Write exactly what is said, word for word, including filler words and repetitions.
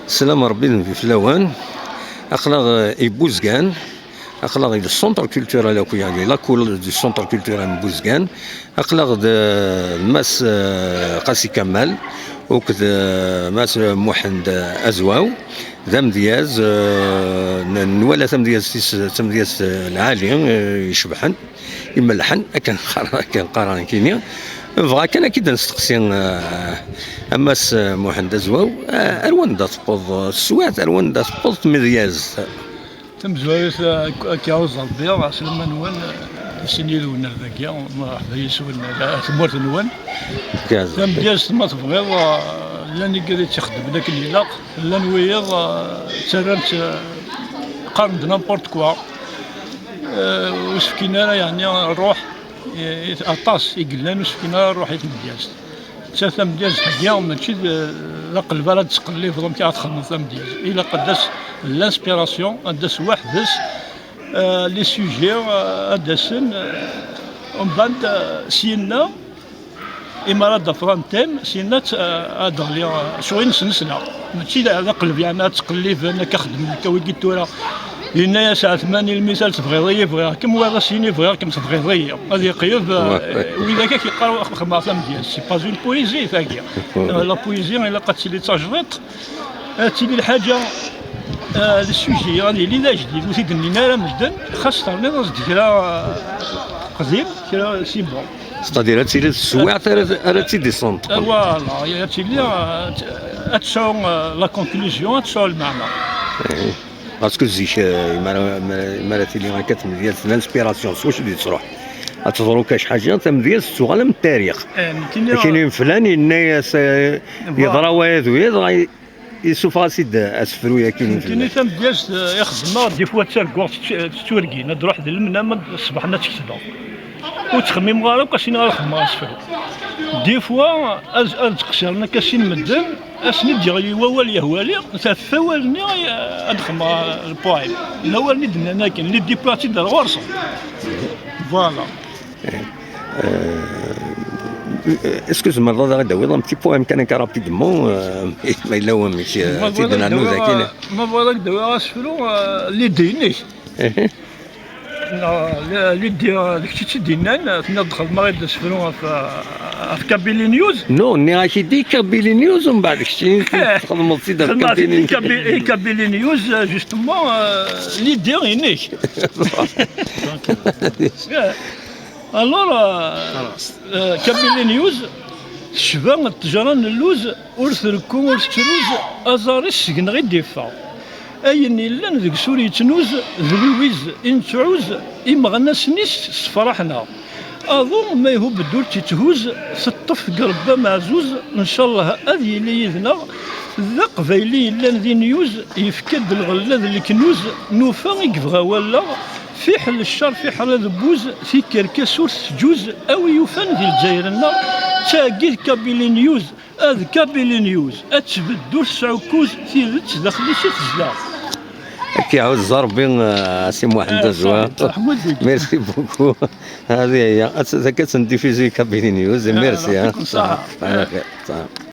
Slam Rebbi d Nnbi fell-awen. Aql-aɣ, eh, i Buzgan. Aql-aɣ di centre culturel akk, yeɛni la cour du centre culturel n Buzgan. Aql-aɣ d, eh, Mass, eh, Qasi Kamal, akked, eh, Mass Muḥend Azwaw. D amedyaz, eh, n-, nwala tamedyazt-is, d tamedyazt, eh, lɛali, eh, icebḥen, imelḥen, akken qqar-, akken qqaren nekkini. Nebɣa kan ad k-id-nesteqsi, eh, a Mass Muḥend Azwaw, eh, ar wanda tewweḍ teswiɛt, ar wanda tewweḍ tmedyazt? Tamezwarut, eh, ak-, ad k-iɛuzz Rebbi, ɛeslama-nwen, eh, i sin yid-wen ar dagi, mṛeḥba yes-wen, eh, tmurt-nwen. Tamedyazt, ma tebɣiḍ, eh, llan igad i tt-ixeddmen akken ilaq, llan wiyiḍ, eh, ttarran-tt, eh, qqaren-d n'importe quoi. Eh, ur s-fkin ara, yeɛni, ṛṛuḥ, eh, aṭas i yellan ur s-fkin ara ṛṛuḥ i tmedyazt. Nettat tamedyazt-agi mačči d, d aqelleb ara d-tettqellibeḍ amek ara txedmeḍ tamedyazt. Ilaq ad d-tas l'inspiration, ad d-tas weḥd-s, eh, les sujets, eh, ad d-asen, eh, umbeɛd, eh, syenna, imi ara d-afeɣ un thème, syenna ad, eh, ad d-ɣliɣ, eh, ccɣel-ines nesla. Mačči d, d aqelleb, yeɛni, ad ttqelliben, akka xedmen, akka wigi tura. Yenna-yas Ɛetman i lmisal, "Tebɣiḍ-iyi, bɣiɣ-kem", wayeḍ ad s-yini, "Bɣiɣ-kem, tebɣiḍ-iyi". Ad yeqyeb, eh, widak ad k-yeqqar xedmeɣ tamedyazt. C'est pas une poésie, tagi. Eh, la poésie, ilaq ad tili d tajdiṭ, ad tili lḥaǧa, eh, d sujet, ad yili d ajdid, ur t-id-nnin ara medden, xas terniḍ-as-d kra, eh, qdim, kra si bon. C'est-à-dire, ad tili teswiɛt ara, ara tt-id-isenṭqen. Eh, voilà, ad tili, eh, ad tesɛu, eh, la conclusion, ad tesɛu lmeɛna. Parce que zik, eh, mi ara, mi ara, mi ara tili akka tmedyazt, l'inspiration, s wacu d-yettruḥ? Ad teḍru kac ḥaǧa, tamedyazt tettuɣal am ttarix. Eh, nekkini, nekkini flan yenna-yas, eh, voilà, yeḍra waya d waya, dɣa yessufeɣ-as-id asefru-yagi n nekkini flan. Tamedyazt, eh, i xeddmeɣ, des fois ttarguɣ tettu-, tetturgin, ad d-ruḥ d lemnam, ad ṣbeḥ ad tt-ketbeɣ. Ur ttxemmimeɣ ara akk, asin ara xedmeɣ asefru. Des fois, ad, ad ttqesiren akka sin medden, ad sen-id-yaɣli wawal yehwali, taf awal-nni, eh, ad xedmeɣ le poème. Awal-nni d-nnan akken, l'idée wwiɣ-tt-id ar ɣur-sen. Voilà. Euh, est-ce que tzemreḍ ad aɣ-d-tawiḍ un petit poème kan akka rapidement, euh, ma yella wamek, euh, ad tt-id-nernu dagi? Ma bɣiḍ ad k-d-awiɣ asefru, euh, l'idée-inek. Neɣ, la, Lydia, d kečč i tt-id-yennan, tenniḍ-d xedmeɣ-id asefru ɣef, ɣef Kabylie News. Non, nniɣ-ak-id i Kabylie News, umbeɛd kečč i txedmeḍ-tt-id ɣef Kabylie News. Kaby-, i Kabylie News, euh, justement, euh, Lydia inek. Yeah. Alors, euh, euh, Kabylie News, tecba ttejra n lluz, ur trekku, ur tettruz, aẓar-is seg-neɣ i d-iffeɣ. Ayen illan deg-s ur yettnuz, d lwiz i nettɛuz, imeɣnasen-is ssefraḥen-aɣ. Aḍu ma ihub-d ur tt-itthuz, teṭṭef deg Rebbi ameɛzuz, ncallah ad yili yid-neɣ. D aqbayli yellan di News, yefka-d lɣella d leknuz, nufa i yebɣa wallaɣ, fiḥel ccer, fiḥel adebbuz, tikerkas ur tettǧuz, a wi yufan di Lezzayer-nneɣ, d tagi d Kabylie News. Ad Kabylie News, ad tbedd ur tesɛukkuz, tidet daxel-is i tezdeɣ. Ad k-iɛuzz Rebbi, a Si Muḥend Azwa. Merci beaucoup. Hadi aya, ad tt-, ad tt-ndiffizi Kabylie News. Merci, hein. Salam.